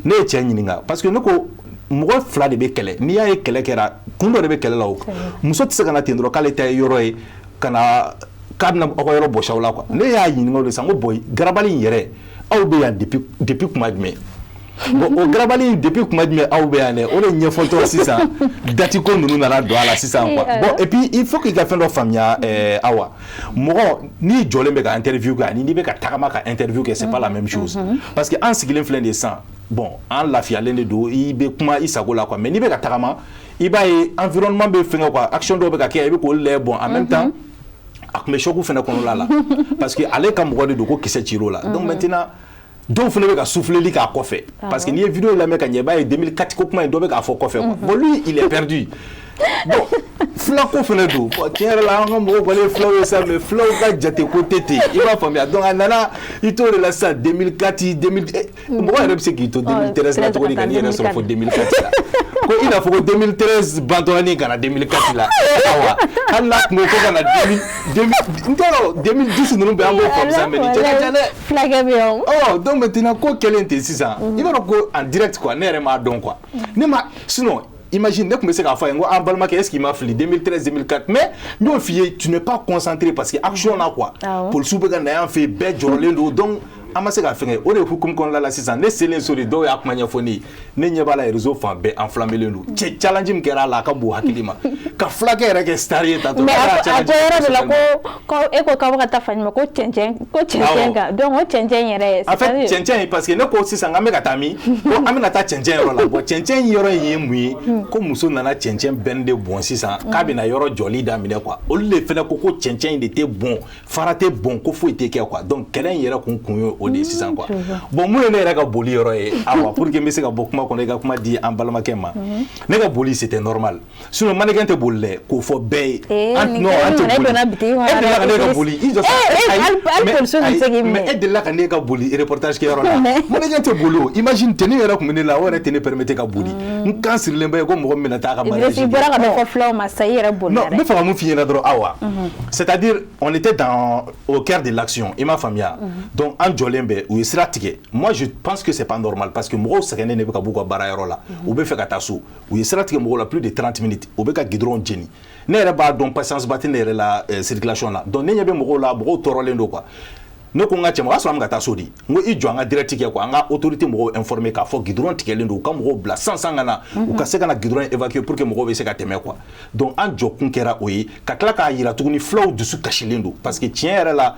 ne ye cɛ ɲininka, parce que ne ko mɔgɔ fila de bɛ kɛlɛ. N'i y'a ye kɛlɛ kɛra, kun dɔ de bɛ kɛlɛ la. O muso tɛ se ka na ten dɔrɔn k'ale ta ye yɔrɔ ye ka na k'a bɛna aw ka yɔrɔ bɔsi aw la quoi. Ne y'a ɲininka o de sisan, n ko bon, garabali in yɛrɛ, aw bɛ yan depuis kuma jumɛn? Bon, o garabali in, depuis kuma jumɛn aw bɛ yan dɛ? O de ɲɛfɔtɔ sisan, date ko ninnu nana don a la sisan quoi. Bon, et puis il faut k'i ka fɛn dɔ faamuya, Awa, mɔgɔ n'i jɔlen bɛ ka interview kɛ ani n'i bɛ ka tagama ka interview kɛ, c'est pas la même chose, parce que an sigilen filɛ nin ye sisan, bon, an lafiyalen de don, i bɛ kuma i sago la quoi. Mais n'i bɛ ka tagama, i b'a ye environnement bɛ fɛngɛ quoi, action dɔw bɛ ka kɛ, i bɛ k'olu lajɛ. Bon, en même temps a tun bɛ choc fɛnɛ kɔnɔla la, parce que ale ka mɔgɔ de don ko kisɛ cir'o la. Donc maintenant dɔw fana bɛ ka souffleli k'a kɔfɛ, parce que n'i ye vidéo lamɛn ka ɲɛ, i b'a ye 2004 ko kuma in, dɔ bɛ k'a fɔ kɔfɛ quoi. Bon, lui il est perdu. Bon, fulako fana don. Bon, tiɲɛ yɛrɛ la, an ka mɔgɔw kɔni ye fulaw ye sa, mais fulaw ka jate ko tɛ ten, i b'a faamuya. Donc a nana i t'o de la sisan, 2004, 2000, mɔgɔ yɛrɛ bɛ se k'i to 2013 la cogo di ka n'i yɛrɛ sɔrɔ fo 2004 la? Ko i n'a fɔ ko 2013 bantɔla ni ka na 2004 la. Awa, hali n'a tun ko ko ka na 2000, 2000, n t'a dɔn, 2010 ninnu bɛɛ an b'o faamu sa, mais nin cɛ ka ca dɛ. Fulakɛ bɛ yan. Ɔ, donc maintenant ko kɛlen ten sisan, i b'a dɔn ko en direct quoi, ne yɛrɛ m'a dɔn quoi. Ne ma, sinon imagine, ne tun bɛ se k'a fɔ a ye n ko an balimakɛ, est ce qu'il m'a fili 2013, 2004? Mais n y'o f'i ye, tu n'es pas concentré, parce que action na quoi, polisiw bɛ ka na yan fɛ yen, bɛɛ jɔrɔlen don. Donc an ma se ka fɛngɛ o de hukumu kɔnɔna la sisan. Ne selen so de, dɔw y'a kuma ɲɛfɔ ne ye. Ne ɲɛ b'a la, réseau fan bɛɛ enflammelen don. Cɛ, challenge min kɛra a la, a ka bon hakili ma ka fulakɛ yɛrɛ kɛ star ye tantôt. Mais a ko yɔrɔ dɔ la ko e ko k'aw bɛ ka taa Faɲuma ko cɛncɛn, ko cɛncɛn kan, donc o cɛncɛn yɛrɛ. En fait, cɛncɛn, parce que ne ko sisan k'an bɛ ka taa min, ko an bɛna taa cɛncɛn yɔrɔ la. Bon, cɛncɛn yɔrɔ in ye mun ye? Ko muso nana cɛncɛn bɛn de bɔn sisan, k'a bɛna yɔrɔ jɔli daminɛ quoi. Olu de fana ko ko cɛncɛn in de tɛ bɔn, fara tɛ bɔn, ko foyi tɛ kɛ quoi. Donc kɛlɛ in yɛrɛ kun ye o. o de ye sisan quoi. Bon, mun ye ne yɛrɛ ka boli yɔrɔ ye, awa, pour que n bɛ se ka bɔ kuma kɔnɔ, i ka kuma di an balimakɛ ma, ne ka boli, c'était normal. Sinon mannequin tɛ boli dɛ, k'o fɔ bɛɛ ye. Non, an tɛ boli. E delila ka ne ka boli, i jɔ sa. Mais e delila ka ne ka boli reportage kɛ yɔrɔ la? Mannequin tɛ boli o. Imagine, tenue yɛrɛ tun bɛ ne la, o yɛrɛ tɛ ne permettre ka boli. N kan sirilen bɛ ko mɔgɔ min bɛna taa a ka mariage. I bɔra ka dɔ fɔ fulaw ma sisan, i yɛrɛ bolila. Non, n bɛ fɛ ka mun f'i ɲɛna dɔrɔn, awa, c'est-à-dire on était dans au cœur de l'action, i m'a faamuya? Donc an jɔlen bɛ, u ye sira tigɛ. Moi, je pense que c'est pas normal, parce que mɔgɔw sɛgɛnnen de bɛ ka b'u ka baara yɔrɔ la, u bɛ fɛ ka taa so. U ye sira tigɛ mɔgɔw la plus de 30 minutes, u bɛ ka goudron jeni. Ne yɛrɛ b'a dɔn, patience ba tɛ ne yɛrɛ la circulation na. Donc ne ɲɛ bɛ mɔgɔw la, mɔgɔw tɔɔrɔlen don quoi. Ne ko n ka cɛ ma, o y'a sɔrɔ an bɛ ka taa so de, n ko i jɔ, an ka direct kɛ quoi, an ka autorité mɔgɔw informer k'a fɔ goudron tigɛlen don, u ka mɔgɔw bila san san ka na, u ka se ka na goudron évacuer pour que mɔgɔw bɛ se ka tɛmɛ quoi. Donc an jɔ kun kɛra o ye, ka tila k'a yira tuguni fulaw dusu kasilen don, parce que tiɲɛ yɛrɛ la,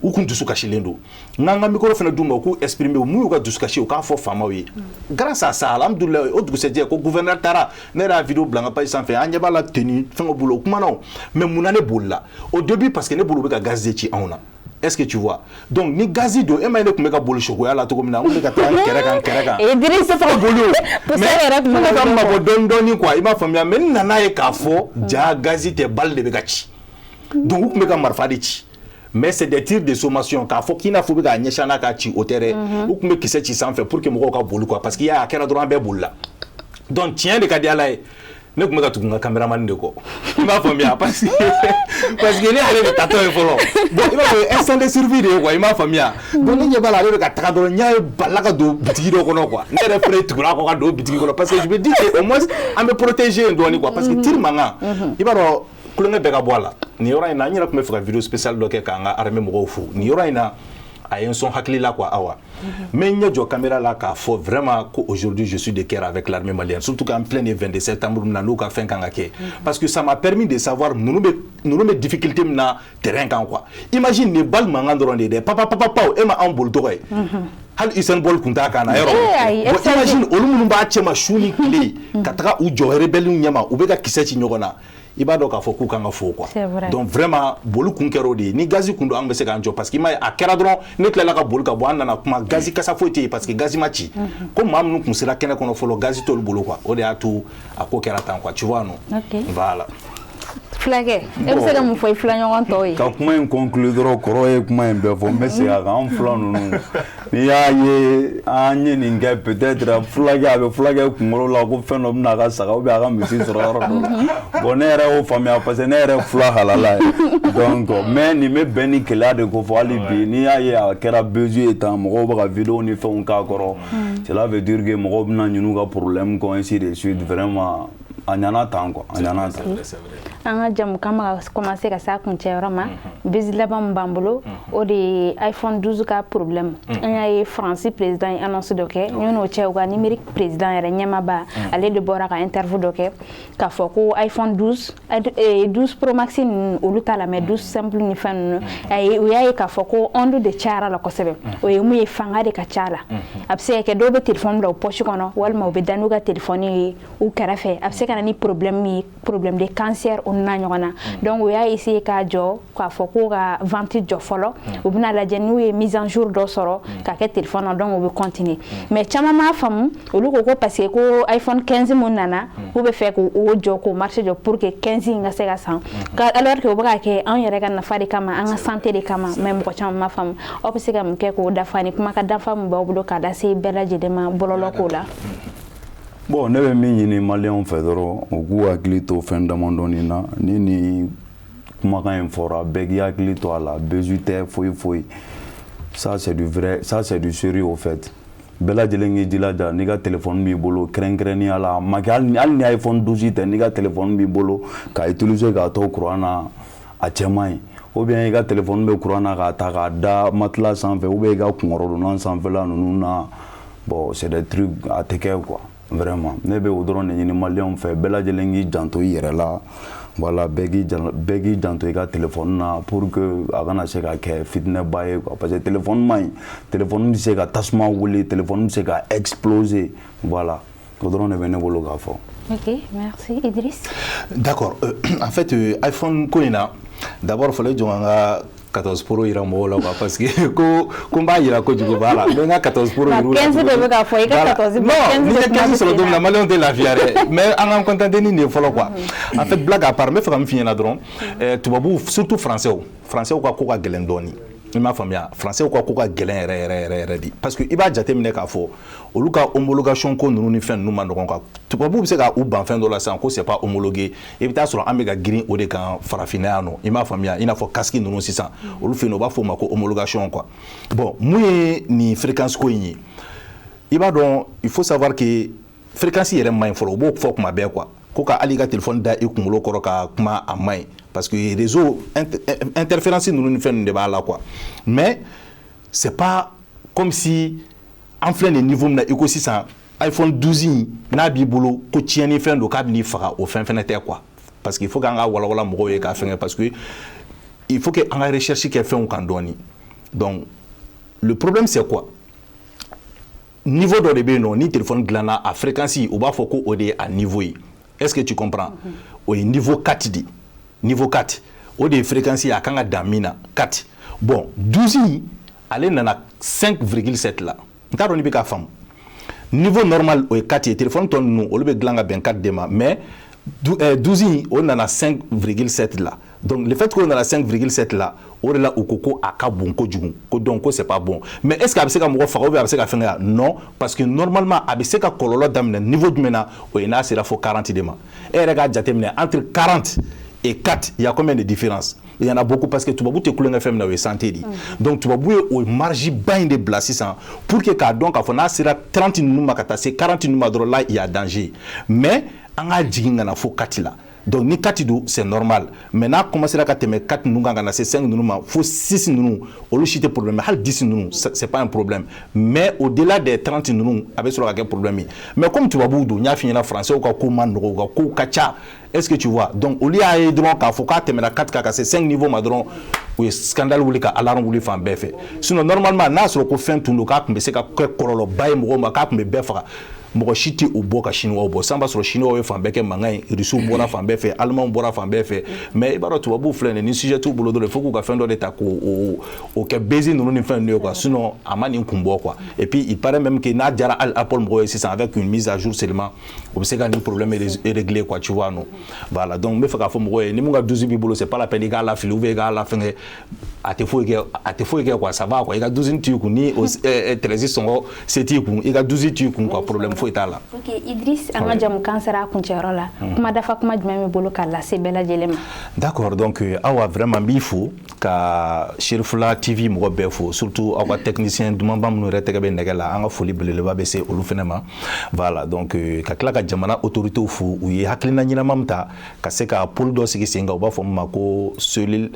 u kun dusu kasilen don. N'an ka micro fana d'u ma, u k'u exprimer mun y'u ka dusukasi, u k'a fɔ faamaw ye. Grâce à ça, alhamdulilayi, o dugusɛjɛ ko gouverneur taara. Ne yɛrɛ y'a vidéo bila n ka page sanfɛ, an ɲɛ b'a la, tenue fɛn b'u la, u kumana o. Mais mun na ne bolila au début? Parce que ne bolo, u bɛ ka gaz de ci anw na. Est-ce que tu vois? Donc ni gazi don, e ma ye ne tun bɛ ka boli sogoya la cogo min na, n kun bɛ ka taa n kɛrɛ kan, kɛrɛ kan. Idriss tɛ fɛ ka boli o, mais n bɛ ka mabɔ dɔɔni dɔɔni quoi, i m'a faamuya? Mais n nana ye k'a fɔ ja gazi tɛ, balle de bɛ ka ci. Donc u tun bɛ ka marifa de ci, mais c'est des tirs de sommation, k'a fɔ k'i n'a fɔ u bɛ k'a ɲɛsin an na k'a ci, o tɛ dɛ. U tun bɛ kisɛ ci sanfɛ pour que mɔgɔw ka boli quoi, parce que i y'a ye, a kɛra dɔrɔn, an bɛɛ bolila. Donc tiɲɛ de ka di Ala ye, ne tun bɛ ka tugu n ka caméraman de kɔ, i m'a faamuya? Parce que ne y'ale de tatɔ ye fɔlɔ. Bon, i b'a fɔ instinct de survie de ye quoi, i m'a faamuya? Donc ne ɲɛ b'a la, ale bɛ ka taga dɔrɔn, n y'a ye balila ka don bitigi dɔ kɔnɔ quoi. Ne yɛrɛ fɛnɛ tugura a kɔ ka don bitigi kɔnɔ, parce que je me dis que au moins an bɛ protéger yen dɔɔni quoi, parce que tir mankan, i b'a dɔn, kulonkɛ bɛɛ ka bɔ a la. Nin yɔrɔ in na, n yɛrɛ tun bɛ fɛ ka vidéo spéciale dɔ kɛ k'an ka armée mɔgɔw fo. Nin yɔrɔ in na, a ye n sɔn hakili la quoi. Awa, n bɛ n ɲɛ jɔ caméra la k'a fɔ vraiment ko aujourd'hui je suis de cœur avec l'armée malienne, surtout qu'en plein 22 septembre min na, n'u ka fɛn kan ka kɛ, parce que ça m'a permis de savoir ninnu bɛ difficulté min na terrain kan quoi. Imagine, nin balle mankan dɔrɔn de ye dɛ, papa papa paw, e ma anw boli tɔgɔ ye, hali Usain Bolt tun t'a kan na yɔrɔ. Bon, imagine olu minnu b'a cɛ ma su ni tile ka taga u jɔ rebelle ɲɛma, u bɛ ka kisɛ ci ɲɔgɔn na, i b'a dɔn k'a fɔ k'u kan ka fo quoi. Donc vraiment, boli kun kɛra o de ye. Ni gazi kun don, an bɛ se k'an jɔ, parce que i m'a ye, a kɛra dɔrɔn, ne tilala ka boli ka bɔ, an nana kuma, gazi kasa foyi tɛ yen, parce que gazi ma ci. Ko maa minnu kun sera kɛnɛ kɔnɔ fɔlɔ, gazi t'olu bolo quoi. O de y'a to a ko kɛra tan quoi, tu vois, non? Voilà. Fulakɛ, e bɛ se ka mun fɔ i filaɲɔgɔn tɔw ye? Ka kuma in conclure dɔrɔn, kɔrɔ ye kuma in bɛɛ fɔ. N bɛ segin a kan, an fila ninnu, n'i y'a ye an ye nin kɛ, peut-être fulakɛ, a bɛ fulakɛ kunkolo la ko fɛn dɔ bɛna a ka saga ou bien a ka misi sɔrɔ yɔrɔ dɔ la. Bon, ne yɛrɛ y'o faamuya, parce que ne yɛrɛ fula halala ye. Donc mais nin bɛ bɛn ni keleya de ko fɔ. Hali bi, n'i y'a ye a kɛra buzz ye tan, mɔgɔw bɛ ka vidéo ni fɛnw k'a kɔrɔ, cela veut dire que mɔgɔw bɛna ɲin'u ka problème kɔ, ainsi de suite. Vraiment, a ɲana tan quoi, a ɲana tan. An ka jamukan ma ka commencer ka s'a kuncɛ yɔrɔ ma. Buzz laban min b'an bolo, o de ye iPhone 12 ka problème. An y'a ye, Faransi président ye annonce dɔ kɛ. N'o cɛ, u ka numérique président yɛrɛ ɲɛmaaba, ale de bɔra ka interview dɔ kɛ k'a fɔ ko iPhone 12, 12 Pro Max ninnu, olu t'a la, mais 12 simple ni fɛn ninnu, ayi, u y'a ye k'a fɔ ko onde de cayara la kosɛbɛ. O ye mun ye? Fanga de ka ca la. A bɛ se ka kɛ dɔw bɛ téléphone bila u poche kɔnɔ, walima u bɛ da n'u ka téléphone ye u kɛrɛfɛ. A bɛ se ka na ni problème ye, problème de cancer, o n'a ɲɔgɔn na. Donc u y'a essayer k'a jɔ, k'a fɔ ko ka vente jɔ fɔlɔ, u bɛna lajɛ n'u ye mise en jour dɔ sɔrɔ ka kɛ téléphone na, donc u bɛ continuer. Mais caman m'a faamu, olu ko ko parce que ko iPhone 15 mun nana, k'u bɛ fɛ k'o jɔ, k'o marché jɔ pour que 15 in ka se ka san, alors que o bɛ ka kɛ anw yɛrɛ ka nafa de kama, an ka santé de kama. Mais mɔgɔ caman m'a faamu. Aw bɛ se ka mun kɛ k'o dafa ni kuma ka dafa mun b'aw bolo k'a lase bɛɛ lajɛlen ma bɔlɔlɔ ko la? Bon, ne bɛ min ɲini maliyɛnw fɛ dɔrɔn, u k'u hakili to fɛn damadɔni na. Ni kumakan in fɔra, bɛɛ k'i hakili to a la. Buzz tɛ foyi foyi, ça c'est du vrai, ça c'est du sérieux au fait. Bɛɛ lajɛlen k'i jilaja, n'i ka téléphone b'i bolo, kɛrɛnkɛrɛnnenya la, a ma kɛ hali ni iPhone 12 tɛ, n'i ka téléphone b'i bolo k'a utiliser k'a to courant na, a cɛ man ɲi. Ou bien i ka téléphone bɛ courant na, k'a ta k'a da matelas sanfɛ, ou bien i ka kunkɔrɔdonnan sanfɛla ninnu na, bon, c'est des trucs a tɛ kɛ quoi. Vraiment, ne bɛ o dɔrɔn de ɲini maliyɛnw fɛ, bɛɛ lajɛlen k'i janto i yɛrɛ la. Voilà, bɛɛ k'i janto i ka téléphone na pour que a kana se ka kɛ fitinɛba ye quoi, parce que téléphone man ɲi, téléphone bɛ se ka tasuma wuli, téléphone bɛ se ka exploser. Voilà, o dɔrɔn de bɛ ne bolo k'a fɔ. Ok, merci. Idriss? D'accord. En fait, iPhone ko in na, d'abord fallait jɔ an ka 14 Pro yira mɔgɔw la quoi, parce que ko n b'a yira kojugu. Voilà, n bɛ n ka 14 Pro yir'u la. 15 de bɛ ka fɔ i ka 14. Non, ni ye 15 sɔrɔ don min na, maliyɛnw tɛ lafiya dɛ, mais an k'an contenter ni nin ye fɔlɔ quoi. En fait, blague à part, n bɛ fɛ ka min f'i ɲɛna dɔrɔn, tubabuw, surtout français, français ka ko ka gɛlɛn dɔɔni. I m'a faamuya, français ka ko ka gɛlɛn yɛrɛ yɛrɛ yɛrɛ yɛrɛ de, parce que i b'a jateminɛ k'a fɔ olu ka homologation ko ninnu ni fɛn ninnu ma nɔgɔn quoi. Tubabuw bɛ se ka u ban fɛn dɔ la sisan ko c'est pas homologué, i bɛ taa sɔrɔ an bɛ ka girin o de kan farafinna yan nɔ. I m'a faamuya, i n'a fɔ casque ninnu sisan, olu fɛ yen nɔ, u b'a fɔ o ma ko homologation quoi. Bon, mun ye nin fréquence ko in ye? I b'a dɔn, il faut savoir que fréquence yɛrɛ man ɲi fɔlɔ. U b'o fɔ kuma bɛɛ quoi, ko ka hali i ka téléphone da i kunkolo kɔrɔ ka kuma, a man ɲi, parce que réseau interférence ninnu ni fɛn ninnu de b'a la quoi. Mais c'est pas comme si an filɛ nin niveau min na, i ko sisan iPhone 12 in n'a b'i bolo ko tiɲɛni fɛn don k'a bɛ n'i faga, o fɛn fɛnɛ tɛ quoi. Parce que il faut k'an ka walawala mɔgɔw ye k'a fɛngɛ, parce que il faut que an ka recherche kɛ fɛnw kan dɔɔni. Donc le problème, c'est quoi? Niveau dɔ de bɛ yen nɔ, ni téléphone dilanna, a fréquence, u b'a fɔ ko o de ye a niveau ye. Est-ce que tu comprends? O ye niveau 4 de, niveau 4, o de ye fréquence ye a kan ka dan min na, 4. Bon, 12 in, ale nana 5,7 la. N t'a dɔn n'i bɛ k'a faamu. Niveau normal, o ye 4 ye. Téléphone tɔ ninnu, olu bɛ dilan ka bɛn 4 de ma, mais 12 in, o nana 5,7 la. Donc le fait k'o nana 5,7 la, o de la u ko ko a ka bon kojugu, ko donc ko c'est pas bon. Mais est ce que a bɛ se ka mɔgɔ faga ou bien a bɛ se ka fɛngɛ wa? Non, parce que normalement a bɛ se ka kɔlɔlɔ daminɛ niveau jumɛn na? O ye n'a sera fo 40 de ma. E yɛrɛ k'a jateminɛ, entre 40 et 4, il y a combien de différence? Il y en a beaucoup, parce que tubabu tɛ kulonkɛ fɛn min na, o ye santé de ye. Donc tubabu ye o marge ba in de bila sisan pour que k'a dɔn k'a fɔ n'a sera 30 ninnu ma ka taa se 40 ninnu ma dɔrɔn, là il y a danger. Mais an k'a jigin ka na fo 4 la. Donc ni 4 don, c'est normal, mais n'a commencé ka tɛmɛ 4 ninnu kan ka na se 5 ninnu ma, fo 6 ninnu, olu si tɛ problème. Hali 10 ninnu, c'est pas un problème, mais au-delà des 30 ninnu, a bɛ sɔrɔ ka kɛ problème ye. Mais comme tubabuw don, n y'a f'i ɲɛna, français ka ko man nɔgɔ, u ka kow ka ca. Est-ce que tu vois? Donc olu y'a ye dɔrɔn k'a fɔ k'a tɛmɛna 4 kan ka se 5 niveau ma dɔrɔn, u ye scandale wuli, ka alarme wuli fan bɛɛ fɛ. Sinon normalement, n'a sɔrɔ ko fɛn tun don k'a tun bɛ se ka kɛ kɔlɔlɔba ye mɔgɔw ma, k'a tun bɛ bɛɛ faga, mɔgɔ si tɛ o bɔ ka chinois bɔ. San b'a sɔrɔ chinois ye fan bɛɛ kɛ mankan ye, rusiw bɔra fan bɛɛ fɛ, allemands bɔra fan bɛɛ fɛ. Mais i b'a dɔn, tubabuw filɛ nin ye, ni sujet t'u bolo dɔrɔn, il faut k'u ka fɛn dɔ de ta k'o o kɛ buzz ninnu ni fɛn ninnu ye quoi. Sinon a ma nin kun bɔ quoi. Et puis il paraît même que n'a diyara hali Apple mɔgɔw ye sisan, avec une mise à jour seulement, o bɛ se ka nin problème régler quoi, tu vois non? Voilà, donc n bɛ fɛ k'a fɔ mɔgɔw ye, ni mun ka 12 b'i bolo, c'est pas la peine i k'a lafili ou bien i k'a lafɛngɛ, a tɛ foyi kɛ, a tɛ foyi kɛ quoi, ça va quoi. I ka 12 t'i kun, ni o 13 sɔngɔ se t'i kun, i ka 12 t'i kun quoi, problème foyi t'a la. Ok Idriss, an ka jamukan sera a kuncɛyɔrɔ la. Kuma dafa kuma jumɛn bɛ bolo k'a lase bɛɛ lajɛlen ma? D'accord, donc Awa, vraiment n b'i fo, ka Cherifula TV mɔgɔ bɛɛ fo, surtout aw ka technicien dumanba minnu yɛrɛ tɛgɛ bɛ nɛgɛ la, an ka foli belebeleba bɛ se olu fɛnɛ ma. Voilà, donc ka tila ka jamana autorités fo, u ye hakilina ɲɛnama min ta ka se ka pôle dɔ sigi sen kan, u b'a fɔ min ma ko cellule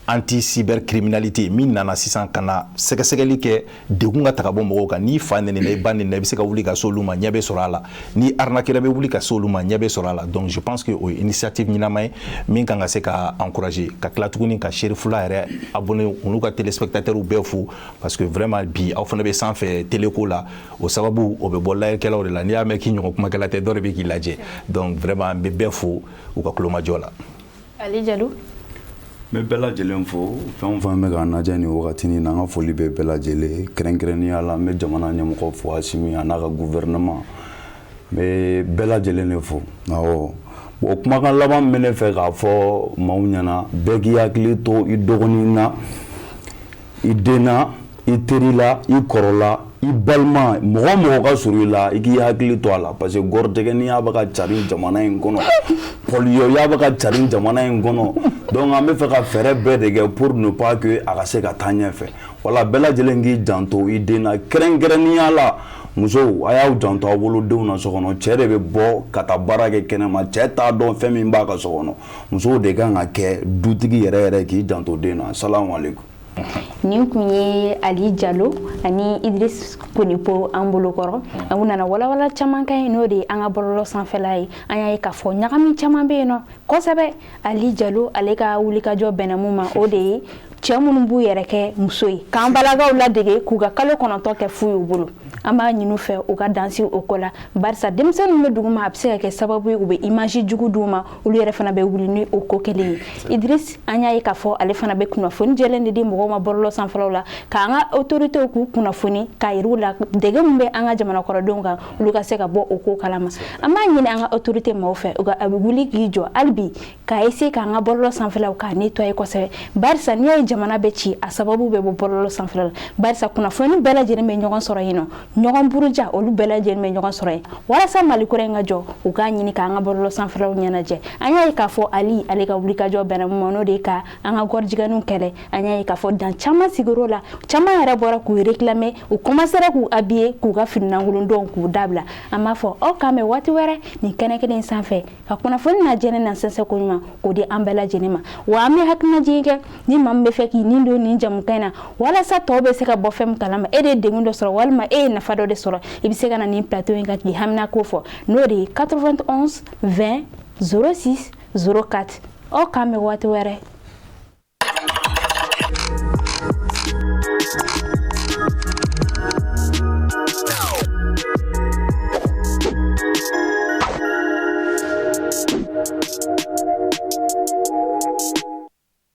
anti cybercriminalité, min nana sisan ka na sɛgɛsɛgɛli kɛ, degun ka ta ka bɔ mɔgɔw kan. N'i fa nɛnina, i ba nɛnina, i bɛ se ka wuli ka se olu ma, ɲɛ bɛ sɔrɔ a la. Ni arnaqueur bɛ wuli ka se olu ma, ɲɛ bɛ sɔrɔ a la. Donc je pense que o ye initiative ɲɛnama ye min kan ka se ka encourager. Ka tila tuguni ka Cherifula yɛrɛ abonné u n'u ka téléspectateurs bɛɛ fo, parce que vraiment bi aw fana bɛ sanfɛ télé ko la, o sababu o bɛ bɔ lajɛlikɛlaw de la. N'i y'a mɛn k'i ɲɔgɔn kumakɛla tɛ, dɔ de bɛ k'i lajɛ. Donc vraiment n bɛ bɛɛ fo u ka kulomajɔ la. Ali Jalo. N bɛ bɛɛ lajɛlen fo, fɛn o fɛn bɛ k'an lajɛ nin wagati in na, an ka foli bɛ bɛɛ lajɛlen, kɛrɛnkɛrɛnnenya la n bɛ jamana ɲɛmɔgɔ fo, Asimi a n'a ka gouvernement, n bɛ bɛɛ lajɛlen de fo. Awɔ, bon, kumakan laban min bɛ ne fɛ k'a fɔ maaw ɲɛna, bɛɛ k'i hakili to i dɔgɔnin na, i den na, i teri la, i kɔrɔ la, i balima, mɔgɔ o mɔgɔ ka surun i la, i k'i hakili to a la, parce que gɔrɔjɛgɛniya bɛ ka cari jamana in kɔnɔ, pɔliyɔya bɛ ka cari jamana in kɔnɔ. Donc an bɛ fɛ ka fɛɛrɛ bɛɛ de kɛ pour ne pas que a ka se ka taa ɲɛfɛ. Wala bɛɛ lajɛlen k'i janto i den na, kɛrɛnkɛrɛnnenya la musow, a y'aw janto aw wolodenw na so kɔnɔ. Cɛ de bɛ bɔ ka taa baara kɛ kɛnɛma, cɛ t'a dɔn fɛn min b'a ka so kɔnɔ. Musow de kan ka kɛ dutigi yɛrɛ yɛrɛ, k'i janto den na. Salamu aleykum. Nin kun ye Ali Jalo ani Idris Konipo an bolokɔrɔ. An nana walawala caman ka ɲi, n'o de ye an ka bɔlɔlɔ sanfɛla ye. An y'a ye k'a fɔ ɲagami caman bɛ yen nɔ kosɛbɛ. Ali Jalo, ale ka wulikajɔ bɛnna mun ma, o de ye cɛ minnu b'u yɛrɛ kɛ muso ye, k'an balakaw ladege k'u ka kalo 9 kɛ fu y'u bolo. An b'a ɲini fɛ u ka dansi o ko la, barisa denmisɛnninw bɛ dugu ma, a bɛ se ka kɛ sababu ye u bɛ image jugu d'u ma, olu yɛrɛ fana bɛ wuli ni o ko kelen ye. Idriss, an y'a ye k'a fɔ ale fana bɛ kunnafoni jɛlen de di mɔgɔw ma bɔlɔlɔ sanfɛlaw la, k'an ka autorités k'u kunnafoni, k'a yir'u la degun min bɛ an ka jamana kɔnɔdenw kan, olu ka se ka bɔ o ko kalama. An b'a ɲini an ka autorité maaw fɛ, u ka a bɛ wuli k'i jɔ hali bi k'a essayer k'an ka bɔlɔlɔ sanfɛlaw k'a nettoyer kosɛbɛ, barisa n'i y'a ye jamana bɛ ci, a sababu bɛ bɔ bɔlɔlɔ sanfɛla la, barisa kunnafoni bɛɛ lajɛlen bɛ ɲɔgɔn sɔrɔ yen nɔ, ɲɔgɔn buruja, olu bɛɛ lajɛlen bɛ ɲɔgɔn sɔrɔ yen. Walasa Mali kura in ka jɔ, u k'a ɲini k'an ka bɔlɔlɔ sanfɛlaw ɲɛnajɛ. An y'a ye k'a fɔ Ali, ale ka wulikajɔ bɛnna mun ma, n'o de ye ka an ka gɔrɔjigɛninw kɛlɛ. An y'a ye k'a fɔ dan caman sigir'o la, caman yɛrɛ bɔra k'u réclamer, u commencera k'u habiller, k'u ka fini lankolon dɔw k'u dabila. An b'a fɔ aw k'an bɛn waati wɛrɛ nin kɛnɛ kelen sanfɛ, ka kunnafoni n'a jɛnɛ na sɛnsɛn ko ɲuman k'o di an bɛɛ lajɛlen ma. Wa an bɛ hakilinajigin kɛ, ni maa min bɛ fɛ k'i nin don nin jamukan in na, walasa tɔw bɛ se ka bɔ fɛn min kalama, e de ye degun dɔ sɔrɔ walima e ye nafa dɔ de sɔrɔ, i bɛ se ka na nin plateau in kan k'i hamina ko fɔ, n'o de ye 91 20 06 04. Aw k'an bɛn waati wɛrɛ.